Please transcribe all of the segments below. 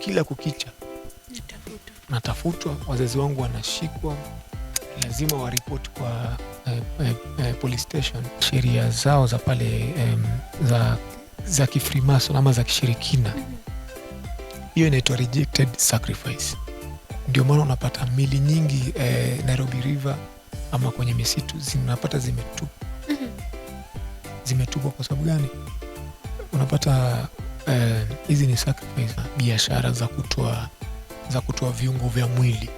Kila kukicha Natafutwa. Natafutwa, wazazi wangu wanashikwa, lazima waripoti kwa police station. Sheria zao za pale za kifrimason ama za kishirikina, hiyo inaitwa rejected sacrifice. Ndio maana unapata mili nyingi Nairobi River ama kwenye misitu zinapata zimetupwa. Zimetupwa kwa sababu gani? Unapata hizi ni sacrifice, biashara za kutoa viungo vya mwili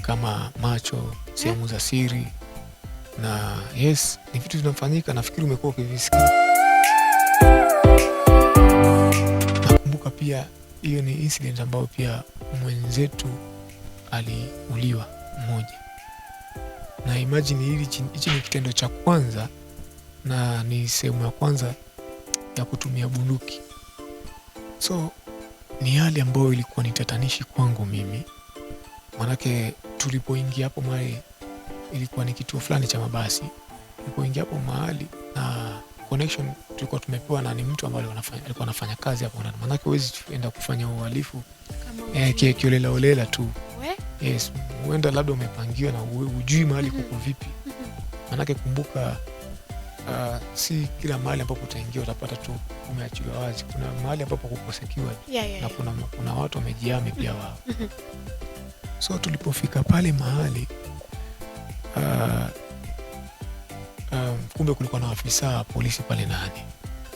kama macho, sehemu za siri, na yes, ni vitu vinafanyika. Nafikiri umekuwa ukivisikia. Nakumbuka pia hiyo ni incident ambayo pia mwenzetu aliuliwa mmoja, na imagine hili hichi ni kitendo cha kwanza na ni sehemu ya kwanza ya kutumia bunduki, so ni hali ambayo ilikuwa ni tatanishi kwangu mimi, manake tulipoingia hapo mahali ilikuwa ni kituo fulani cha mabasi. Tulipoingia hapo mahali na connection tulikuwa tumepewa na ni mtu ambaye alikuwa anafanya kazi hapo ndani, manake huwezi enda kufanya uhalifu Kama kiolela olela tu. We? Yes, huenda labda umepangiwa na hujui mahali kuko vipi. Manake kumbuka, si kila mahali ambapo utaingia utapata tu umeachiliwa wazi. Kuna mahali ambapo kuko secured na kuna watu wamejihami pia wao. So tulipofika pale mahali kumbe kulikuwa na afisa wa polisi pale ndani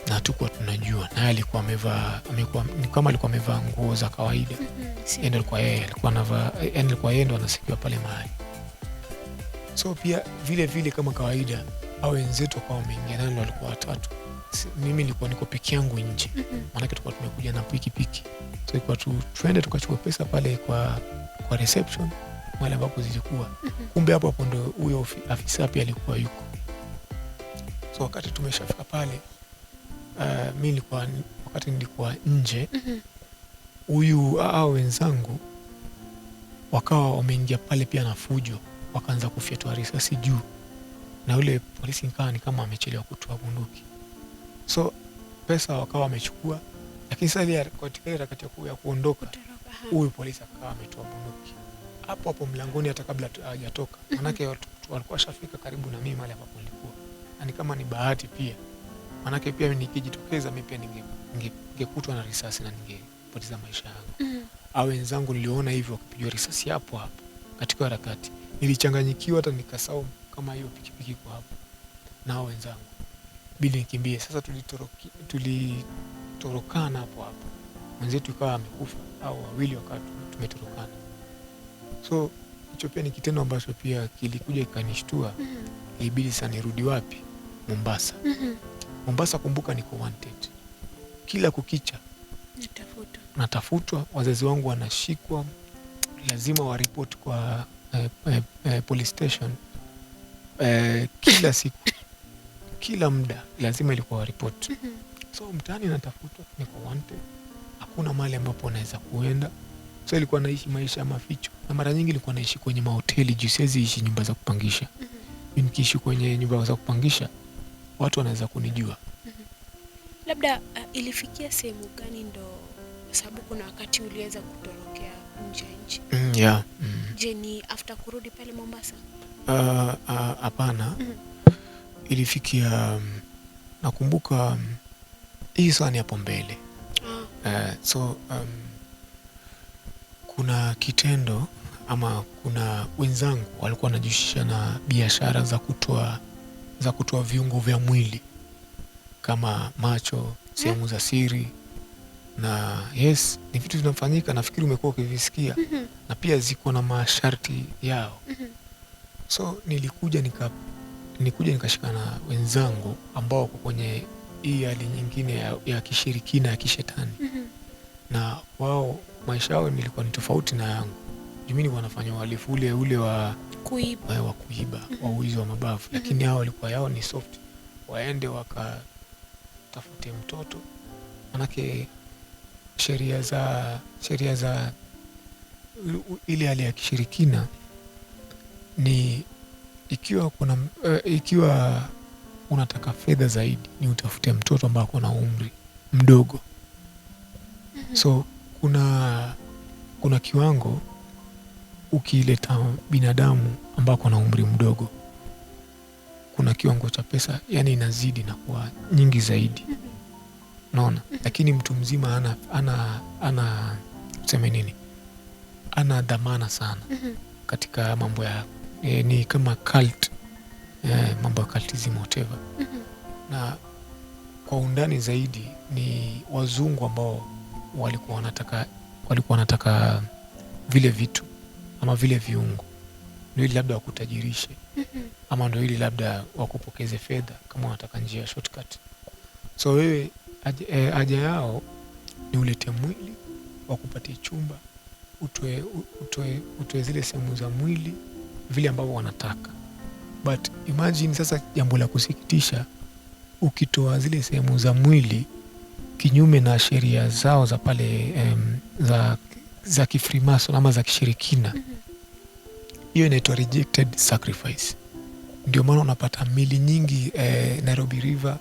na hatukuwa tunajua, naye alikuwa amevaa amekuwa ni kama alikuwa amevaa nguo za kawaida. Yeye ndo alikuwa yeye alikuwa anavaa, yani alikuwa yeye ndo anasikiwa pale mahali. So pia vile vile kama kawaida, au wenzetu wakawa wameingia nalo, walikuwa watatu. Mimi nilikuwa niko peke yangu nje, maanake tulikuwa tumekuja na pikipiki, so ilikuwa tu tuende tukachukua pesa pale kwa reception mahali ambapo zilikuwa. Kumbe hapo hapo ndo huyo afisa pia alikuwa yuko. So wakati tumeshafika pale, mi nilikuwa wakati nilikuwa nje, huyu hao wenzangu wakawa wameingia pale pia na fujo, wakaanza kufyatua risasi juu, na yule polisi nikawa ni kama amechelewa kutoa bunduki, so pesa wakawa wamechukua, lakini sasa ile katika ile harakati ya kuondoka, Kutoroka, ha. huyu polisi akawa ametoa bunduki hapo hapo mlangoni, hata kabla hajatoka, manake watu walikuwa washafika karibu na mimi mahali ambapo nilikuwa, na ni kama ni bahati pia, manake pia nikijitokeza mi pia ningekutwa na risasi na ningepoteza maisha yangu. Au wenzangu niliona hivyo wakipigwa risasi hapo hapo katika harakati, nilichanganyikiwa hata nikasahau kama hiyo pikipiki iko hapo na hao wenzangu, bidi nikimbie. Sasa tulitorokana hapo hapo, mwenzetu ikawa amekufa au wawili wakawa tumetorokana. So hicho pia ni kitendo ambacho pia kilikuja ikanishtua. Ilibidi sasa nirudi wapi? Mombasa. Mombasa, kumbuka niko wanted, kila kukicha Natafutwa. Natafutwa, wazazi wangu wanashikwa, lazima waripoti kwa police station kila siku, kila muda lazima ilikuwa waripoti. So mtaani natafutwa, niko wanted, hakuna mahali ambapo naweza kuenda. So ilikuwa naishi maisha ya maficho, na mara nyingi ilikuwa naishi kwenye mahoteli juu siwezi ishi nyumba za kupangisha. Nikiishi kwenye nyumba za kupangisha watu wanaweza kunijua. Labda ilifikia sehemu gani ndo, kwa sababu kuna wakati uliweza kutorokea nje ya nchi? Yeah. Je, ni after kurudi pale Mombasa? Hapana. Ilifikia nakumbuka hii saa ni hapo mbele. So kuna kitendo ama kuna wenzangu walikuwa wanajihusisha na biashara za kutoa viungo vya mwili kama macho, sehemu za siri, na yes, ni vitu vinafanyika. Nafikiri umekuwa ukivisikia, na pia ziko na masharti yao. So nilikuja nikashikana na wenzangu ambao wako kwenye hii hali nyingine ya kishirikina ya kishetani, na wao maisha yao nilikuwa ni tofauti na yangu. Juu mimi nilikuwa nafanya uhalifu ule ule wa Kuiba. wa kuiba, wa wizi wa mabavu, lakini hao walikuwa yao ni soft, waende wakatafute mtoto, manake sheria za ile hali ya kishirikina ni ikiwa unataka fedha zaidi ni utafute mtoto ambaye ako na umri mdogo. So Kuna kiwango ukileta binadamu ambako na umri mdogo, kuna kiwango cha pesa yani inazidi na kuwa nyingi zaidi, unaona. Lakini mtu mzima ana tuseme nini, ana dhamana sana katika mambo ya ni kama cult, mambo ya cultism whatever. Na kwa undani zaidi ni wazungu ambao walikuwa wanataka vile vitu ama vile viungo ndio ili labda wakutajirishe ama ndio ili labda wakupokeze fedha kama wanataka njia ya shortcut. So wewe haja yao ni ulete mwili, wakupatie chumba, utoe zile sehemu za mwili vile ambavyo wanataka. But imagine sasa, jambo la kusikitisha, ukitoa zile sehemu za mwili kinyume na sheria zao za pale za kifrimason ama za kishirikina, hiyo inaitwa rejected sacrifice. Ndio maana unapata mili nyingi Nairobi River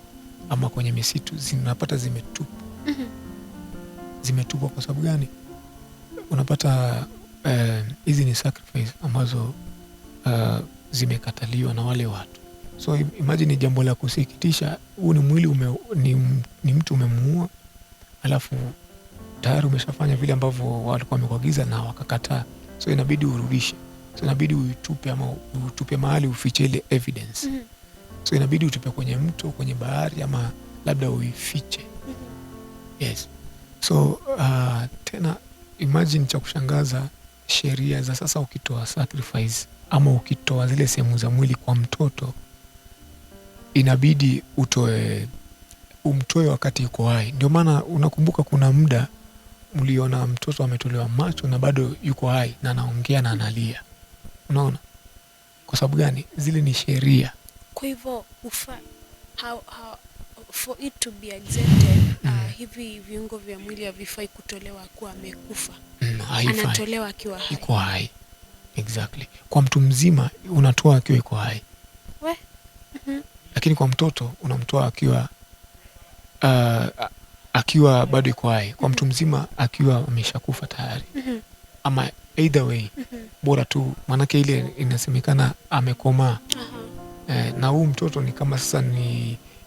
ama kwenye misitu zinapata zimetupwa. Zimetupwa kwa sababu gani? Unapata hizi ni sacrifice ambazo zimekataliwa na wale watu. So imagine ni jambo la kusikitisha, huu ni mwili ni mtu umemuua, alafu tayari umeshafanya vile ambavyo walikuwa wamekuagiza na wakakataa, so inabidi urudishe, so inabidi uitupe ama utupe mahali ufiche ile evidence. So inabidi utupe kwenye mto, kwenye bahari ama labda uifiche. Yes. So tena imagine, cha kushangaza, sheria za sasa, ukitoa sacrifice ama ukitoa zile sehemu za mwili kwa mtoto, inabidi utoe umtoe wakati yuko hai. Ndio maana unakumbuka kuna muda mliona mtoto ametolewa macho na bado yuko hai na anaongea na analia. Unaona? Kwa sababu gani? Zile ni sheria. Kwa hivyo for it to be accepted, hivi viungo vya mwili havifai kutolewa kuwa amekufa. Haifai. Anatolewa akiwa hai. Iko hai. Exactly. Kwa mtu mzima unatoa akiwa iko hai. We? Lakini kwa mtoto unamtoa akiwa bado iko hai. Kwa mtu mzima akiwa ameshakufa tayari. Ama either way, bora tu maanake ile inasemekana amekomaa. Na huu mtoto ni kama sasa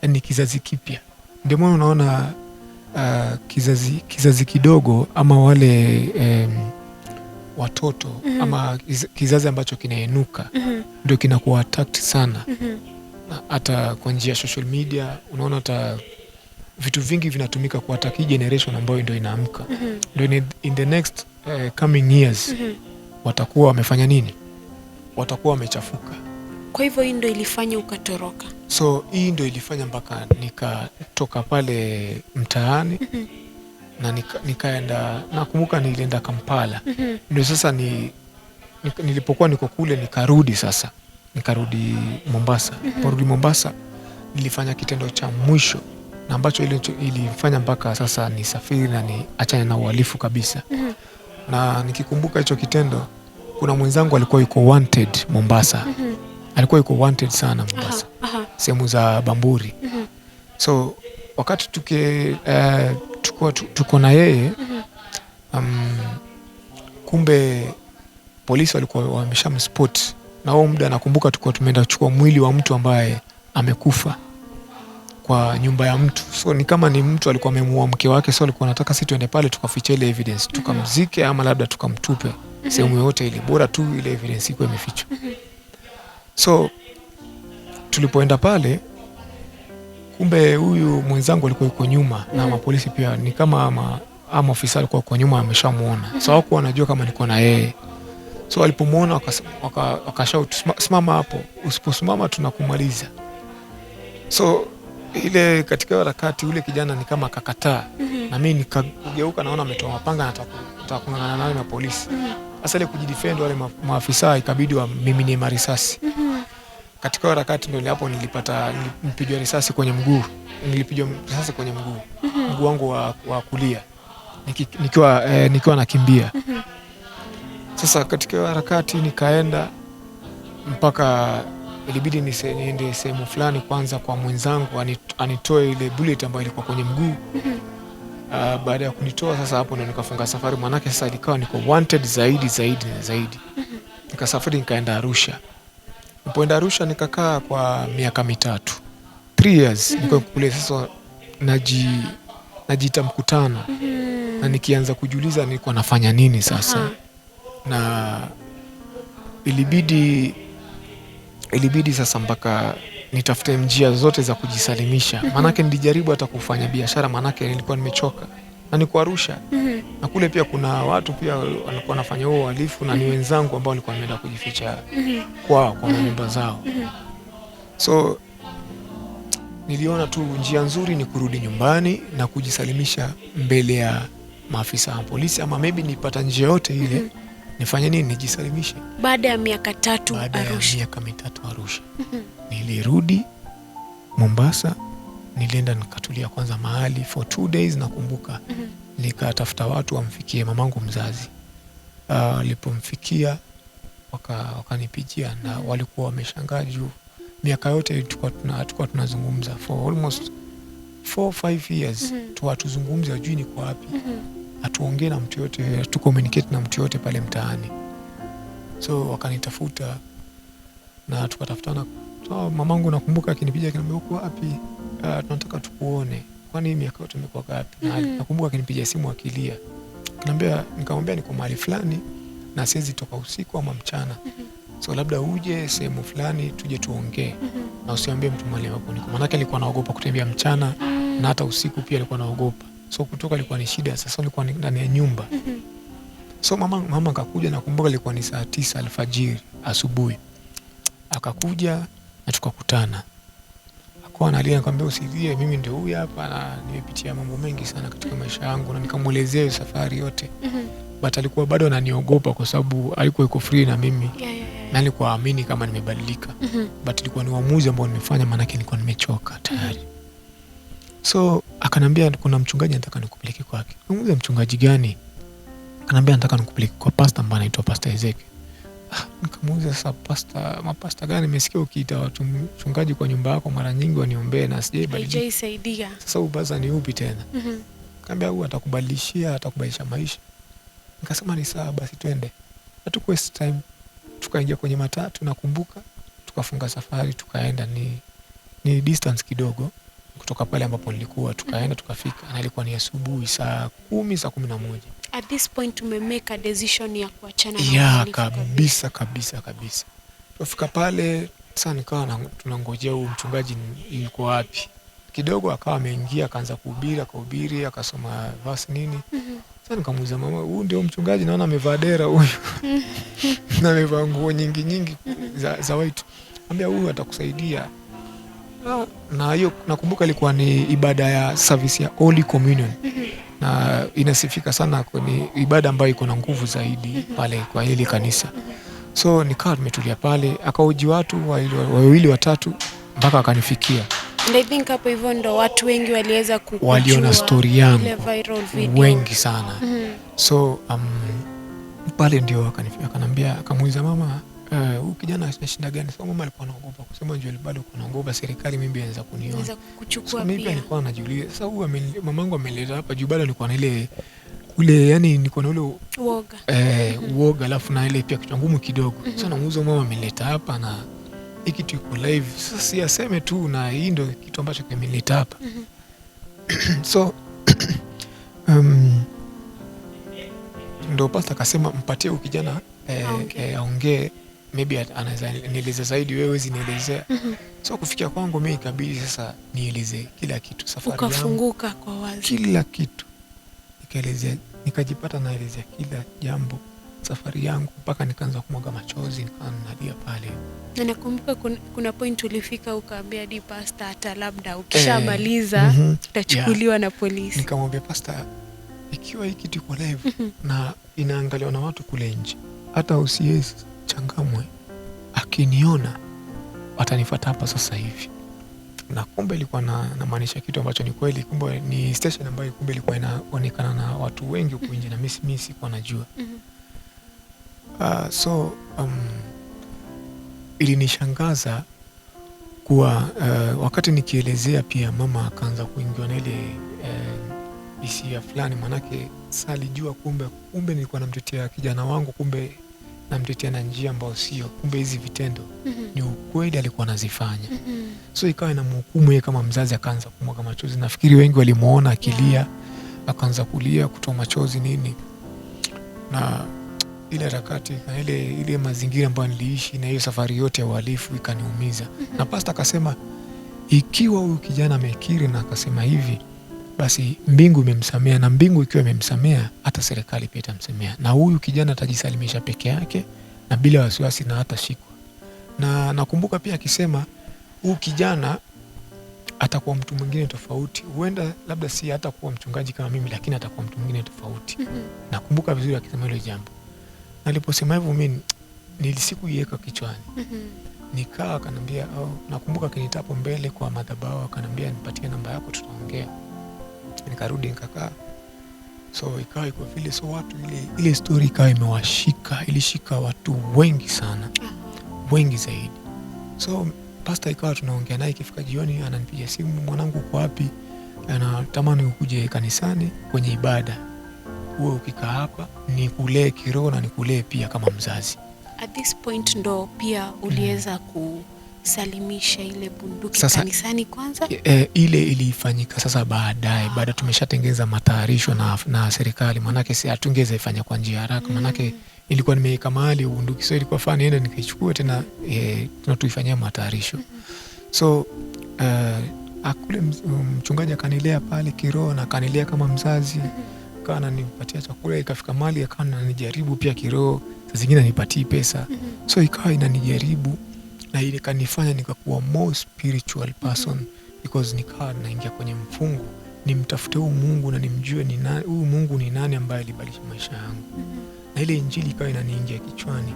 ni kizazi kipya. Ndio maana unaona kizazi kidogo ama wale watoto ama kizazi ambacho kinainuka ndio kinakuwa attacked sana. Na hata kwa njia ya social media unaona hata vitu vingi vinatumika kuattack hii generation ambayo ndio inaamka. Ndio in the next coming years watakuwa wamefanya nini? Watakuwa wamechafuka. Kwa hivyo hii ndo ilifanya ukatoroka. So hii ndio ilifanya mpaka nikatoka pale mtaani na nikaenda, nakumbuka nilienda Kampala. Ndio sasa nilipokuwa niko kule nikarudi sasa, nikarudi Mombasa. Niliporudi Mombasa nilifanya kitendo cha mwisho na ambacho ilifanya mpaka sasa nisafiri na niachane na uhalifu kabisa. Na nikikumbuka hicho kitendo, kuna mwenzangu alikuwa yuko wanted Mombasa. Alikuwa yuko wanted sana Mombasa, sehemu za Bamburi. So wakati tuko na yeye, kumbe polisi walikuwa wameshamspot, na huo muda nakumbuka tulikuwa tumeenda kuchukua mwili wa mtu ambaye amekufa kwa nyumba ya mtu. So ni kama ni mtu alikuwa amemuua mke wake, so alikuwa anataka si tuende pale tukaficha ile evidence, tukamzike ama labda tukamtupe sehemu yoyote ile, bora tu ile evidence ikuwe imefichwa. So tulipoenda pale, kumbe huyu mwenzangu alikuwa yuko nyuma na mapolisi pia ni kama ama ofisa alikuwa yuko nyuma ameshamuona, so hawakuwa wanajua kama niko na yeye. So walipomwona wakashout, "Simama hapo, usiposimama tunakumaliza." So ile katika hiyo harakati ule kijana ni kama akakataa, na mimi nikageuka, naona ametoa mapanga, nataka kung'ang'ana nayo na polisi. Sasa ile kujidefend, wale maafisa ikabidi wamiminie marisasi. Katika hiyo harakati ndio hapo nilipigwa risasi kwenye mguu, nilipigwa risasi kwenye mguu, mguu wangu wa kulia nikiwa nakimbia. Sasa katika hiyo harakati nikaenda mpaka ilibidi niende sehemu fulani kwanza kwa mwenzangu anitoe ile bullet ambayo ilikuwa kwenye mguu. Baada ya kunitoa sasa, hapo ndo nikafunga safari, manake sasa ilikawa niko wanted zaidi zaidi na zaidi. Nikasafiri nikaenda Arusha. Nilipoenda Arusha nikakaa kwa miaka 3, 3 years niko kule. Sasa najiita mkutano na nikianza kujiuliza nilikuwa nafanya nini sasa. Na ilibidi sasa mpaka nitafute njia zote za kujisalimisha, maanake nilijaribu hata kufanya biashara, maanake nilikuwa nimechoka na niko Arusha na kule pia kuna watu pia walikuwa wanafanya huo uhalifu na ni wenzangu ambao walikuwa wameenda kujificha kwao kwa manyumba zao. So niliona tu njia nzuri ni kurudi nyumbani na kujisalimisha mbele ya maafisa wa polisi, ama maybe nipata njia yote ile nifanye nini, nijisalimishe. Baada ya miaka 3 Baada ya Arusha. miaka 3 Arusha nilirudi Mombasa, nilienda nikatulia kwanza mahali for 2 days nakumbuka. Nikatafuta watu wamfikie mamangu mzazi. Walipomfikia wakanipigia na walikuwa wameshangaa juu miaka yote tulikuwa tunazungumza for almost 4, 5 years tu hatuzungumzi, hajui niko wapi, hatuongee na mtu yote, hatu communicate na mtu yote pale mtaani. So wakanitafuta na tukatafutana. So, mamangu nakumbuka akinipigia akiniambia, uko wapi? Tunataka tukuone, kwani hii miaka yote umekuwa wapi? Na nakumbuka akinipigia simu akilia, akaniambia, nikamwambia niko mahali fulani na siwezi toka usiku ama mchana, so labda uje sehemu fulani tuje tuongee na usiambie mtu mahali ambapo niko, maanake alikuwa naogopa kutembea mchana na hata usiku pia alikuwa naogopa, so kutoka ilikuwa ni shida. Sasa nilikuwa ni ndani ya nyumba. So mama akakuja, nakumbuka ilikuwa ni saa 9 alfajiri asubuhi, akakuja na tukakutana, akawa analia, nikamwambia usilie, mimi ndio huyu hapa na nimepitia mambo mengi sana katika maisha yangu, na nikamwelezea hiyo safari yote, but alikuwa bado ananiogopa kwa sababu alikuwa yuko free na mimi na alikuwa amini kama nimebadilika, but ilikuwa ni uamuzi ambao nimefanya, maanake nilikuwa nimechoka tayari. So akanambia kuna mchungaji nataka nikupeleke kwake. Nikamuuliza mchungaji gani? Akanambia nataka nikupeleke kwa pasta ambaye anaitwa Pastor Ezekiel. Ah, nikamuuliza sasa pasta, mapasta gani? Nimesikia ukiita watu mchungaji kwa nyumba yako mara nyingi waniombee na sijaibadilika. Haijaisaidia. Sasa huu pasta ni upi tena? Kaambia huu atakubadilishia, atakubadilisha maisha. Nikasema ni sawa basi twende. Hatuku waste time. Tukaingia kwenye matatu nakumbuka, tukafunga safari tukaenda, ni distance kidogo kutoka pale ambapo nilikuwa, tukaenda tukafika, na ilikuwa ni asubuhi saa 10, saa 11. At this point umemake a decision ya kuachana na Ya uhalifu. Kabisa kabisa kabisa. Tukafika pale sasa, nikawa tunangojea huyu mchungaji yuko wapi. Kidogo akawa ameingia akaanza kuhubiri, akahubiri, akasoma verse nini. Sasa nikamuuliza mama, huyu ndio mchungaji? Naona amevaa dera huyu na amevaa nguo nyingi nyingi za white. Ambia huyu atakusaidia. Ah, na hiyo nakumbuka ilikuwa ni ibada ya service ya Holy Communion na inasifika sana kwenye ibada ambayo iko na nguvu zaidi pale kwa hili kanisa. So nikawa tumetulia pale, akahoji watu wawili wawili watatu mpaka akanifikia. And I think hapo hivyo ndo watu wengi waliweza kukujua, Waliona story yangu ile viral video. Wengi sana. So pale ndio akanambia, akamuuliza mama, huyu kijana ana shida gani? So mama alikuwa anaogopa kusema juu bado kuna naogopa serikali maybe inaweza kuniona. Inaweza So kukuchukua mimi pia pia. nilikuwa najiuliza sasa huyu mamangu ameleta hapa juu bado nilikuwa na ile ule, yani nilikuwa na ule Uoga. Uoga, alafu na ile pia kichwa ngumu kidogo. Sasa namuuliza mama ameleta hapa na hii kitu iko live, sasa si aseme tu na hii ndio kitu ambacho kimeleta hapa. So ndo pasta akasema mpatie huyu kijana Aongee. aongee, maybe anaweza nieleza zaidi, wewe huwezi nielezea. So kufikia kwangu mimi ikabidi sasa nieleze kila kitu, safari yangu, Ukafunguka kwa wazi. Kila kitu nikaelezea, nikajipata naelezea kila jambo, safari yangu, mpaka nikaanza kumwaga machozi, nikawa nalia pale. Na nakumbuka kuna point ulifika ukaambia di pasta hata labda ukishamaliza utachukuliwa na polisi. Nikamwambia pasta, ikiwa hii kitu iko live na inaangaliwa na watu kule nje, hata OCS Changamwe akiniona atanifuata hapa sasa hivi. Na kumbe ilikuwa namaanisha kitu ambacho ni kweli. Kumbe ni station ambayo kumbe ilikuwa inaonekana na watu wengi huku nje, na mimi sikuwa najua. So ilinishangaza kuwa wakati nikielezea pia mama akaanza kuingiwa na ile hisia fulani, manake sa alijua kumbe nilikuwa namtetea kijana wangu, kumbe namtetea na njia ambayo sio, kumbe hizi vitendo ni ukweli alikuwa anazifanya. So ikawa inamhukumu yeye kama mzazi, akaanza kumwaga machozi. Nafikiri wengi walimuona akilia, akaanza kulia, kutoa machozi nini, na ile harakati na ile mazingira ambayo niliishi na hiyo safari yote ya uhalifu ikaniumiza. Na pasta akasema ikiwa huyu kijana amekiri na akasema hivi, basi mbingu imemsamea, na mbingu ikiwa imemsamea, hata serikali pia itamsamea, na huyu kijana atajisalimisha peke yake na bila wasiwasi na hatashikwa. Na nakumbuka pia akisema huyu kijana atakuwa mtu mwingine tofauti, huenda labda si hatakuwa mchungaji kama mimi, lakini atakuwa mtu mwingine tofauti. Nakumbuka vizuri akisema hilo jambo, na aliposema hivyo mimi nilisikuiweka kichwani. Nikaa akanambia, oh, nakumbuka akiniita hapo mbele kwa madhabahu akanambia nipatie namba yako tutaongea. Nikarudi nikakaa. So ikawa iko vile, so watu ile story ikawa imewashika, ilishika watu wengi sana, wengi zaidi. So pastor ikawa tunaongea naye, ikifika jioni ananipigia simu, mwanangu uko wapi? Anatamani ukuje kanisani kwenye ibada, uwe ukikaa hapa nikulee kiroho na nikulee pia kama mzazi. At this point ndo pia uliweza kusalimisha ile bunduki Sasa, kanisani kwanza? Ile ilifanyika sasa baadaye, baada tumeshatengeza matayarisho na serikali, manake si hatungeweza ifanya kwa njia haraka, manake ilikuwa nimeweka mahali bunduki, so ilikuwa faa niende nikaichukue tena, tena tuifanyia matayarisho. So akule mchungaji akanilea pale kiroho na akanilea kama mzazi, akawa ananipatia chakula, ikafika mahali akawa ananijaribu pia kiroho, saa zingine anipatii pesa. So ikawa inanijaribu na ikanifanya nikakuwa more spiritual person, because nikawa naingia kwenye mfungo nimtafute huyu Mungu na nimjue ni nani, huyu Mungu ni nani ambaye alibadilisha maisha yangu. Na ile injili ikawa inaniingia kichwani.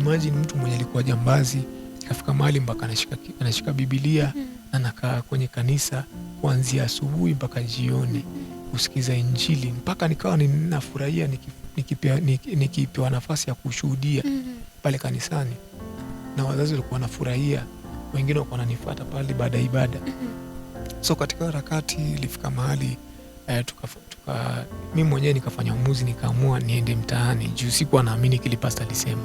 Imagine mtu mwenye alikuwa jambazi ikafika mahali mpaka anashika Biblia na anakaa kwenye kanisa kuanzia asubuhi mpaka jioni kusikiza injili, mpaka nikawa ninafurahia nikipewa nafasi ya kushuhudia pale kanisani, na wazazi walikuwa wanafurahia, wengine walikuwa wananifuata pale baada ya ibada. So katika harakati ilifika mahali mimi mwenyewe nikafanya uamuzi, nikaamua niende mtaani juu sikuwa naamini kile pastor alisema.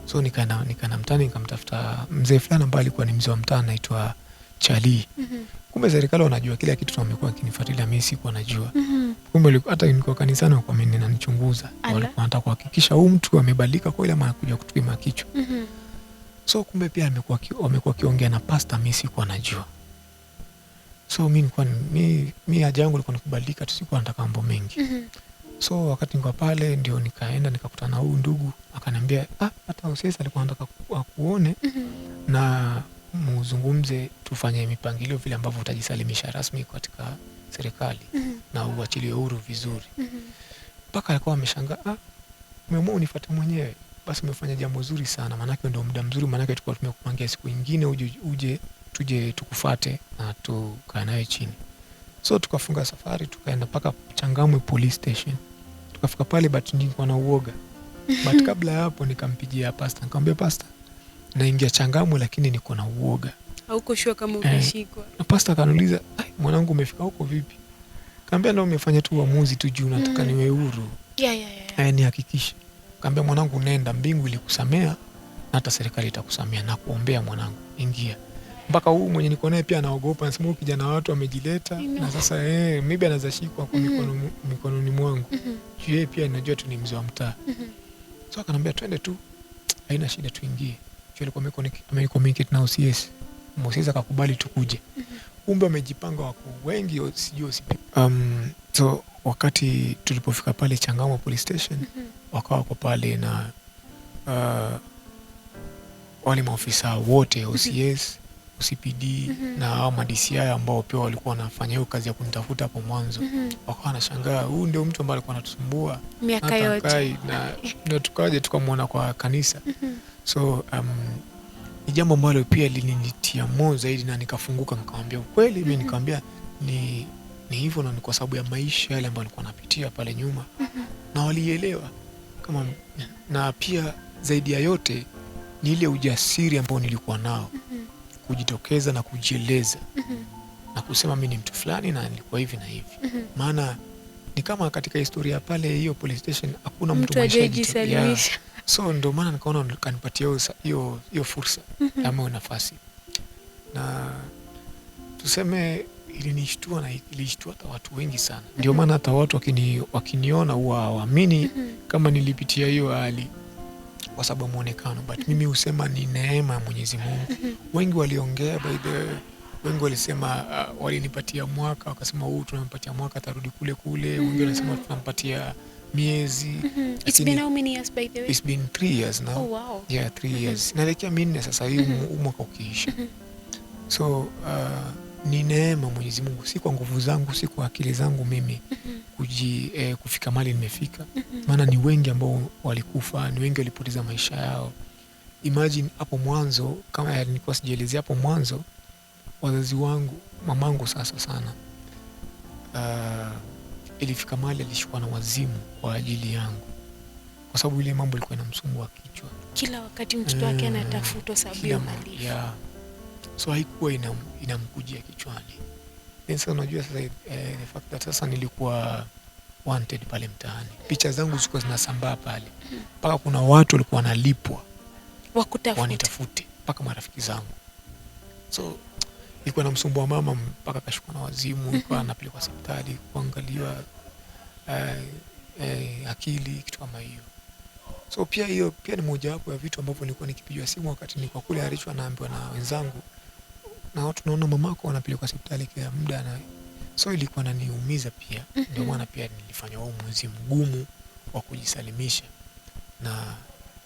So nikaenda mtaani nikamtafuta mzee fulani ambaye alikuwa ni mzee wa mtaa anaitwa Charlie. Kumbe serikali wanajua kila kitu na wamekuwa wakinifuatilia, mimi sikuwa najua. Kumbe hata nilikuwa kanisani walikuwa wananichunguza. Walikuwa wanataka kuhakikisha huyu mtu amebadilika kweli ama anakuja kutupima kichwa. So kumbe pia wamekuwa wakiongea na pastor, mimi sikuwa najua. So mi nilikuwa mi, mi haja yangu ilikuwa ni kubadilika tu, sikuwa nataka mambo mengi. So wakati nilikuwa pale ndio nikaenda nikakutana na huyu ndugu, akaniambia, hata OCS alikuwa anataka akuone na muzungumze, tufanye mipangilio vile ambavyo utajisalimisha rasmi katika serikali na uachiliwe huru vizuri. Mpaka alikuwa ameshangaa, umeamua unifuate mwenyewe, basi umefanya jambo zuri sana, maanake ndio muda mzuri, maanake tulikuwa tumekupangia siku nyingine uje tuje tukufuate na tukae nawe chini. So tukafunga safari tukaenda mpaka Changamwe police station. Tukafika pale, but nilikuwa na uoga. But kabla ya hapo nikampigia pastor, nikamwambia pastor, naingia Changamwe lakini niko na uoga. Hauko sure kama utashikwa. Na pastor akaniuliza, ai, mwanangu umefika huko vipi? Nikamwambia ndio umefanya tu uamuzi tu juu nataka niwe huru. Nihakikishe. Nikamwambia mwanangu nenda, mbingu ilikusamea na hata serikali itakusamea, na kuombea mwanangu, ingia. Mpaka huu mwenye niko naye pia anaogopa, anasema huyu kijana wa watu amejileta na sasa maybe anaweza shikwa kwa mikononi mwangu. Juu yeye pia anajua tu ni mzee wa mtaa. So akanambia twende tu, haina shida tuingie. Juu alikuwa amecommunicate na OCS. OCS akakubali tukuje. Kumbe wamejipanga wako wengi, sijui OCP. So wakati tulipofika pale Changamwe police station, wakawa wako pale na wale maofisa wote OCS, OCPD na hao ma DCI ambao pia walikuwa wanafanya hiyo kazi ya kunitafuta hapo mwanzo. Wakawa wanashangaa, huyu ndio mtu ambaye alikuwa anatusumbua miaka hata yote. Kai, na ndio tukaje tukamwona kwa kanisa. So ni jambo ambalo pia lilinitia moyo zaidi na nikafunguka nikamwambia ukweli. Mimi nikamwambia ni hivyo na ni kwa sababu ya maisha yale ambayo nilikuwa napitia pale nyuma. Na walielewa kama, na pia zaidi ya yote ni ile ujasiri ambao nilikuwa nao kujitokeza na kujieleza na kusema mimi ni mtu fulani na nilikuwa hivi na hivi. Maana Ni kama katika historia pale hiyo police station hakuna mtu Mtu mwenye yeah. hajajisalimisha. So ndio maana nikaona kanipatia hiyo fursa ama hiyo nafasi, na tuseme ilinishtua na ilishtua hata watu wengi sana. Ndio maana hata watu wakiniona huwa hawaamini kama nilipitia hiyo hali kwa sababu ya muonekano, but mimi husema ni neema ya Mwenyezi Mungu. Wengi waliongea, by the way, wengi walisema walinipatia mwaka, wakasema huu tunampatia mwaka atarudi kule kule. Wengi walisema tunampatia miezi. It's Lakini been how many years, by the way? It's been 3 years now. Oh, wow. Yeah, 3 years, naelekea 4 sasa hii huu mwaka ukiisha. So ni neema Mwenyezi Mungu, si kwa nguvu zangu, si kwa akili zangu mimi kufika mahali nimefika, maana ni wengi ambao walikufa, ni wengi walipoteza maisha yao. Imagine hapo mwanzo, kama nilikuwa sijaelezea hapo mwanzo, wazazi wangu, mamangu sasa sana, ilifika mahali alishikwa na wazimu kwa ajili yangu, kwa sababu ile mambo ilikuwa inamsumbua kichwa. Kila wakati mtoto wake anatafutwa sababu Kila ya uhalifu. Yeah. So haikuwa inamkujia kichwani. Then sasa unajua sasa the fact that sasa nilikuwa wanted pale mtaani, picha zangu zilikuwa zinasambaa pale, mpaka kuna watu walikuwa wanalipwa Wakutafuta. wanitafute, mpaka marafiki zangu. So ilikuwa namsumbua mama mpaka akashikwa na wazimu, ilikuwa anapelekwa hospitali kuangaliwa akili, kitu kama hiyo. So pia hiyo pia ni mojawapo ya vitu ambavyo nilikuwa nikipigiwa simu wakati nilikuwa kule Arichwa, naambiwa na wenzangu na watu, naona mamako wanapelekwa hospitali kila muda, na so ilikuwa naniumiza pia. Ndio maana pia nilifanya huo uamuzi mgumu wa kujisalimisha, na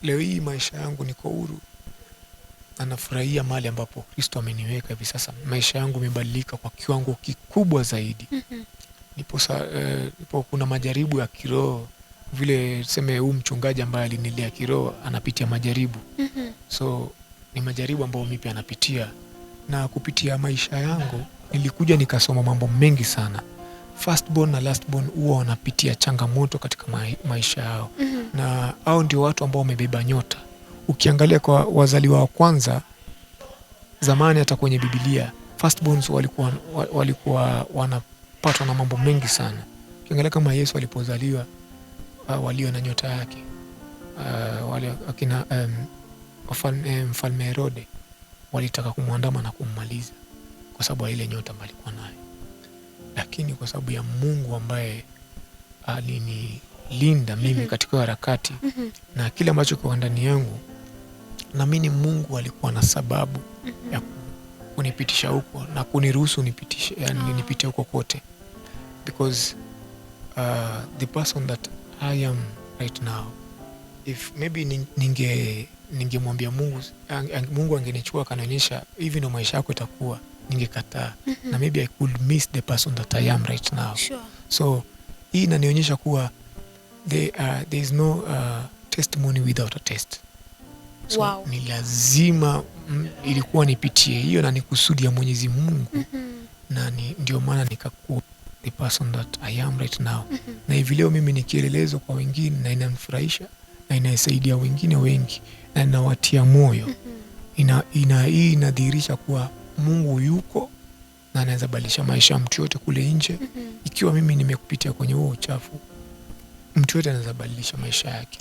leo hii maisha yangu niko huru na nafurahia mahali ambapo Kristo ameniweka hivi sasa. Maisha yangu imebadilika kwa kiwango kikubwa zaidi. Nipo kuna majaribu ya kiroho vile, tuseme huu mchungaji ambaye alinilea kiroho anapitia majaribu, so ni majaribu ambayo mimi pia anapitia, na kupitia maisha yangu nilikuja nikasoma mambo mengi sana. Firstborn na lastborn huwa wanapitia changamoto katika maisha yao, na hao ndio watu ambao wamebeba nyota. Ukiangalia kwa wazaliwa wa kwanza zamani, hata kwenye Biblia firstborns walikuwa wanapatwa na mambo mengi sana. Ukiangalia kama Yesu alipozaliwa, walio na nyota yake, wale akina mfalme Herode walitaka kumwandama na kummaliza kwa sababu ya ile nyota ambayo alikuwa nayo, lakini kwa sababu ya Mungu ambaye alinilinda mimi katika harakati na kile ambacho kwa ndani yangu, naamini Mungu alikuwa na sababu ya kunipitisha huko na kuniruhusu nipitishe, yani nipitie huko kote, because the person that I am right now, if maybe ningemwambia Mungu, Mungu angenichukua akanionyesha hivi ndo maisha yako itakuwa, ningekataa na maybe I could miss the person that I am right now. So hii inanionyesha kuwa there is no testimony without a test. So ni lazima ilikuwa nipitie hiyo na ni kusudi ya Mwenyezi Mungu na ndio maana nikakuwa the person that I am right now. Na hivi leo mimi ni kielelezo kwa wengine na inanifurahisha na inasaidia wengine wengi na inawatia moyo. Hii inadhihirisha kuwa Mungu yuko na anaweza badilisha maisha ya mtu yote kule nje. Ikiwa mimi nimekupitia kwenye huo uchafu, mtu yote anaweza badilisha maisha yake.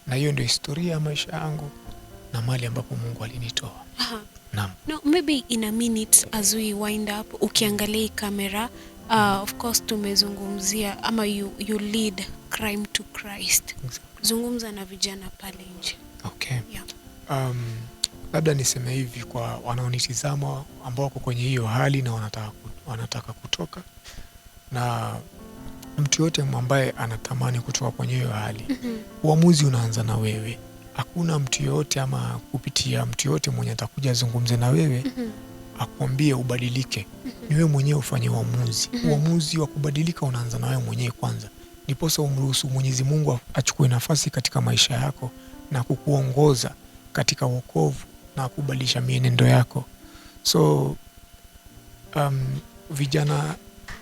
Na hiyo ndio historia ya maisha yangu na mahali ambapo Mungu alinitoa. Naam. No, maybe in a minute as we wind up, ukiangalia hii kamera, of course tumezungumzia ama you lead crime to Christ. Zungumza na vijana pale nje. Okay. Yeah. Labda niseme hivi kwa wanaonitizama ambao wako kwenye hiyo hali na wanataka kutoka, na mtu yote ambaye anatamani kutoka kwenye hiyo hali, uamuzi unaanza na wewe. Hakuna mtu yoyote ama kupitia mtu yoyote mwenye atakuja azungumze na wewe akuambie ubadilike. Ni wewe mwenyewe ufanye uamuzi. Uamuzi wa kubadilika unaanza na wewe mwenyewe kwanza, ndiposa umruhusu Mwenyezi Mungu achukue nafasi katika maisha yako na kukuongoza katika wokovu na kubadilisha mienendo yako. So vijana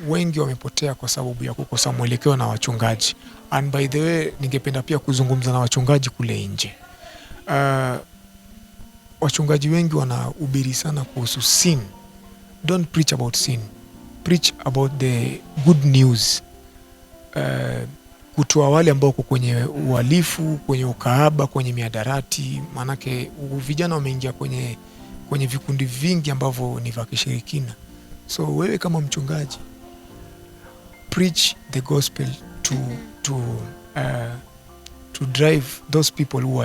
wengi wamepotea kwa sababu ya kukosa mwelekeo na wachungaji. And by the way, ningependa pia kuzungumza na wachungaji kule nje. Wachungaji wengi wanahubiri sana kuhusu sin. Don't preach about sin. Preach about the good news. kutoa wale ambao wako kwenye uhalifu, kwenye ukahaba, kwenye mihadarati. Maanake vijana wameingia kwenye vikundi vingi ambavyo ni vya kishirikina. So wewe kama mchungaji, preach the gospel to drive those people who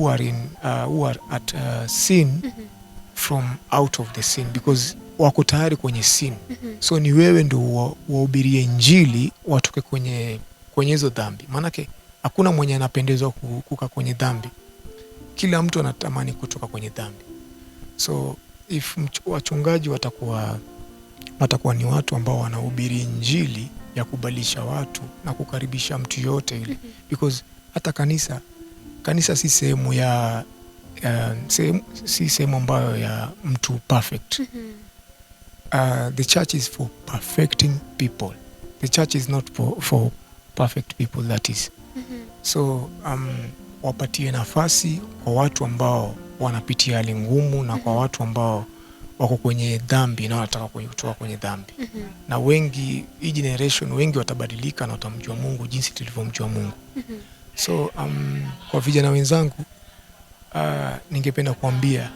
are at sin from out of the sin, because wako tayari kwenye sin. So ni wewe ndo wahubirie Injili watoke kwenye hizo dhambi, maanake hakuna mwenye anapendezwa kukaa kwenye dhambi. Kila mtu anatamani kutoka kwenye dhambi. So if wachungaji watakuwa ni watu ambao wanahubiri Injili ya kubadilisha watu na kukaribisha mtu yote yule, because hata kanisa si sehemu ya si sehemu ambayo ya mtu perfect. The church is for perfecting people. The church is not for perfect people, that is. So wapatie nafasi kwa watu ambao wanapitia hali ngumu na kwa watu ambao wako kwenye dhambi na wanataka kutoka kwenye dhambi. Na wengi, hii generation, wengi watabadilika na watamjua Mungu jinsi tulivyomjua Mungu. So kwa vijana wenzangu, ningependa kuambia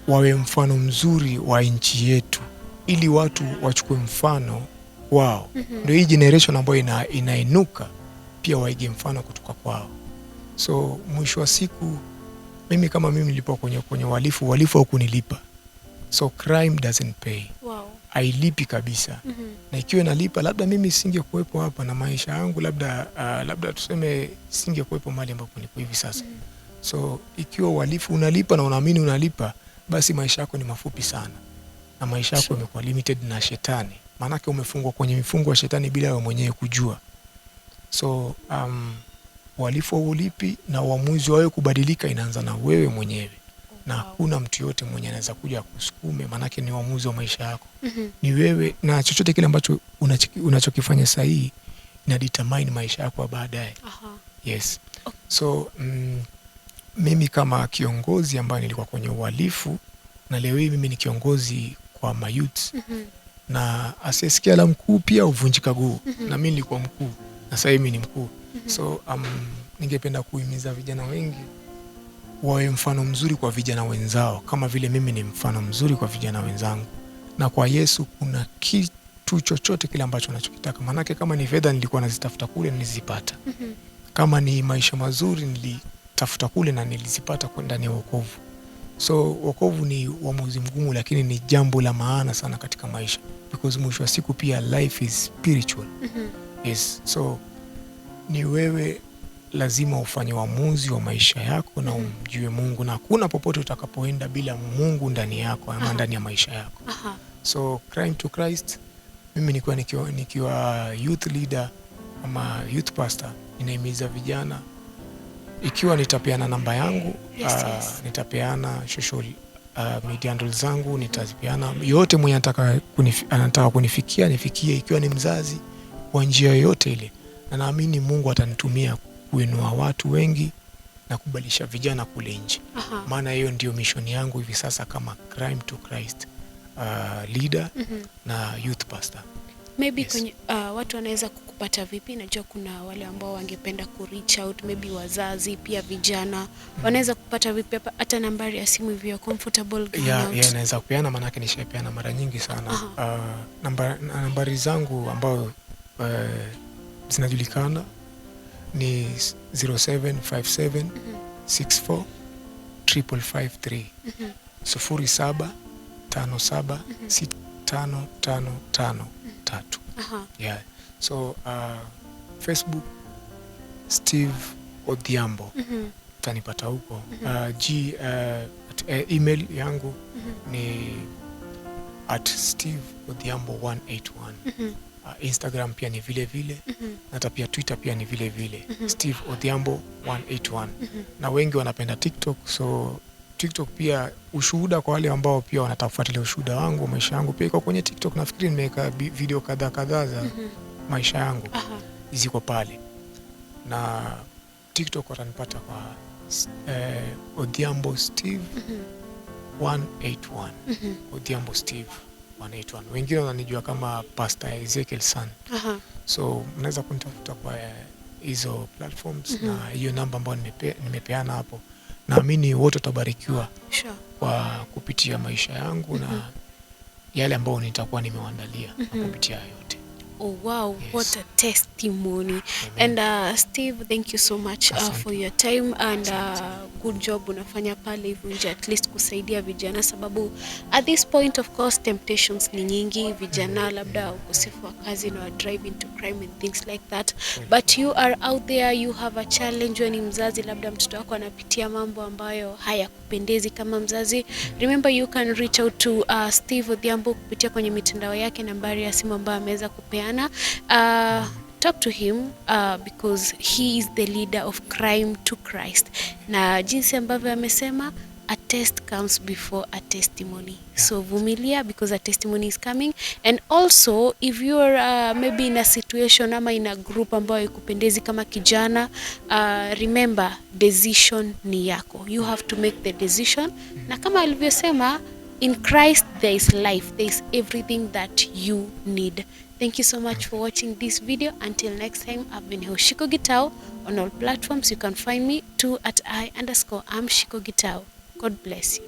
wawe mfano mzuri wa nchi yetu ili watu wachukue mfano wao. Ndio hii generation ambayo inainuka pia waige mfano kutoka kwao. So mwisho wa siku, mimi kama mimi nilipo kwenye uhalifu, uhalifu haukunilipa. So crime doesn't pay. Hailipi kabisa. Na ikiwa inalipa, labda mimi singekuwepo hapa na maisha yangu, labda tuseme singekuwepo mahali ambapo nipo hivi sasa. So ikiwa uhalifu unalipa na unaamini unalipa, basi maisha yako ni mafupi sana na maisha yako yamekuwa limited na shetani, maanake umefungwa kwenye mifungo ya shetani bila wewe mwenyewe kujua. So uhalifu haulipi na uamuzi wa wewe kubadilika inaanza na wewe mwenyewe, na hakuna mtu yote mwenye anaweza kuja akusukume, maanake ni uamuzi wa maisha yako. Ni wewe, na chochote kile ambacho unachokifanya sahihi ina determine maisha yako ya baadaye. Yes. So mimi kama kiongozi ambaye nilikuwa kwenye uhalifu na leo hii mimi ni kiongozi kwa mayouth, na asiyesikia la mkuu pia huvunjika guu. Na mimi nilikuwa mkuu na sasa mimi ni mkuu. So ningependa kuhimiza vijana wengi wawe mfano mzuri kwa vijana wenzao kama vile mimi ni mfano mzuri kwa vijana wenzangu. Na kwa Yesu kuna kitu chochote kile ambacho unachokitaka, maanake kama ni fedha nilikuwa nazitafuta kule, nilizipata. Kama ni maisha mazuri nilitafuta kule na nilizipata ndani ya wokovu. So wokovu ni uamuzi mgumu, lakini ni jambo la maana sana katika maisha, because mwisho wa siku pia life is spiritual. Yes. So ni wewe lazima ufanye uamuzi wa maisha yako na umjue Mungu, na hakuna popote utakapoenda bila Mungu ndani yako ama ndani ya maisha yako. So Crime to Christ, mimi nikiwa youth leader ama youth pastor, ninahimiza vijana, ikiwa nitapeana namba yangu, nitapeana social media handles zangu, nitazipeana yote. Mwenye anataka kunifikia nifikie, ikiwa ni mzazi, kwa njia yoyote ile, na naamini Mungu atanitumia kuinua watu wengi na kubadilisha vijana kule nje, maana hiyo ndio mission yangu hivi sasa kama Crime to Christ leader na youth pastor. Maybe Yes. kwenye watu wanaweza kukupata vipi? Najua kuna wale ambao wangependa ku reach out, maybe wazazi pia vijana wanaweza kupata vipi hapa, hata nambari ya simu if you are comfortable giving out. Yeah, naweza kupeana, maanake nishaipeana mara nyingi sana. Nambari zangu ambayo zinajulikana ni 0757 64 553, 0757 65553. Yeah. So Facebook, Steve Odhiambo, utanipata huko. Email yangu ni @SteveOdhiambo181. Instagram pia ni vile vile, na hata pia Twitter pia ni vile vile, Steve Odhiambo 181. Na wengi wanapenda TikTok, so TikTok pia ushuhuda, kwa wale ambao pia wanataka kufuatilia ushuhuda wangu, maisha yangu pia iko kwenye TikTok. Nafikiri nimeweka video kadhaa kadhaa za maisha yangu, ziko pale, na TikTok watanipata kwa Odhiambo Steve 181. Odhiambo Steve 181. Wengine wananijua kama Pastor Ezekiel San. So mnaweza kunitafuta kwa hizo platforms na hiyo namba ambayo nimepeana hapo. Naamini wote watabarikiwa kwa kupitia maisha yangu na yale ambayo nitakuwa nimewaandalia na kupitia yote. Oh wow, Yes. what a testimony. Amen. And Steve, thank you so much Asante. For your time and good job unafanya pale hivi nje, at least kusaidia vijana, sababu at this point, of course, temptations ni nyingi. Vijana, labda ukosefu wa kazi na drive into crime and things like that, but you are out there, you have a challenge. Wewe ni mzazi, labda mtoto wako anapitia mambo ambayo hayakupendezi kama mzazi. Remember, you can reach out to Steve Odhiambo kupitia kwenye mitandao yake, nambari ya simu ambayo ameweza kupeana. Talk to him because he is the leader of Crime to Christ, na jinsi ambavyo amesema, a test comes before a testimony. So vumilia, because a testimony is coming. And also, if you are maybe in a situation ama in a group ambayo ikupendezi kama kijana, remember, decision ni yako. You have to make the decision. Na kama alivyosema, in Christ there is life, there is everything that you need. Thank you so much for watching this video. Until next time, I've been Hoshiko Gitau. On all platforms you can find me too at I_am Shiko Gitau. God bless you.